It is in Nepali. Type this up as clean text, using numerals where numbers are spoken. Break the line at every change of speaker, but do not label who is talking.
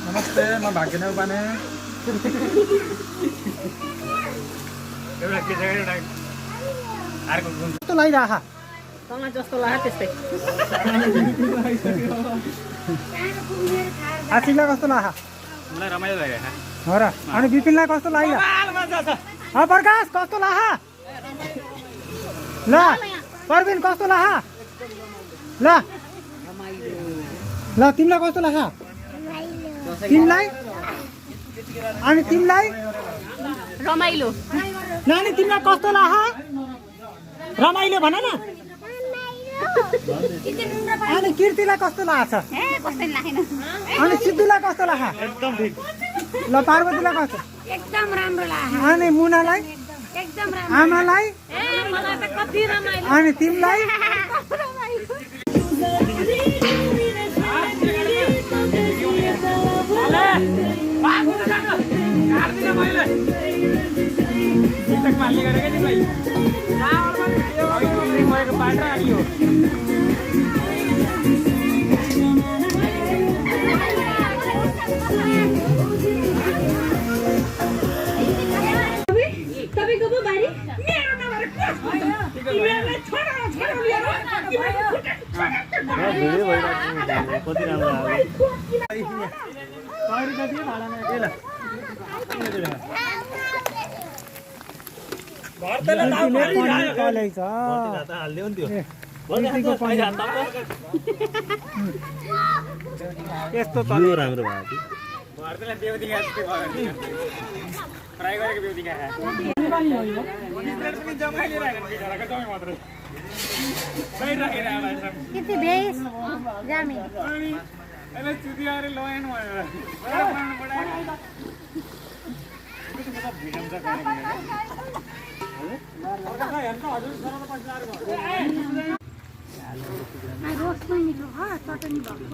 नमस्ते म भाग्यन उपाने
कस्तो लागिरहेको
तँलाई जस्तो लाग्यो त्यस्तै
आशिकलाई कस्तो लाग्यो
मलाई रमाइलो लाग्यो
हो र अनि विपिनलाई कस्तो लाग्यो प्रकाश कस्तो लाग्यो ल प्रवीण कस्तो लाग्यो ल ल तिमीलाई कस्तो लाग्यो तिमीलाई अनि तिमीलाई
रमाइलो
नानी तिमीलाई कस्तो लाग्यो रमाइलो भन न अनि कीर्तिलाई कस्तो लाग्छ
कस्तै लागेन
अनि सिद्धुलाई कस्तो लाग्यो
एकदम ठिक
ल पार्वतीलाई कस्तो
एकदम राम्रो लाग्यो
अनि मुनालाई
एकदम राम्रो
आमालाई
मलाई त कति रमाइलो
अनि तिमीलाई
तपाईको पो बारी
यस्तो
राम्रो भयो
किती भेस जामी रोज पनि मिठो हो चटनी भएको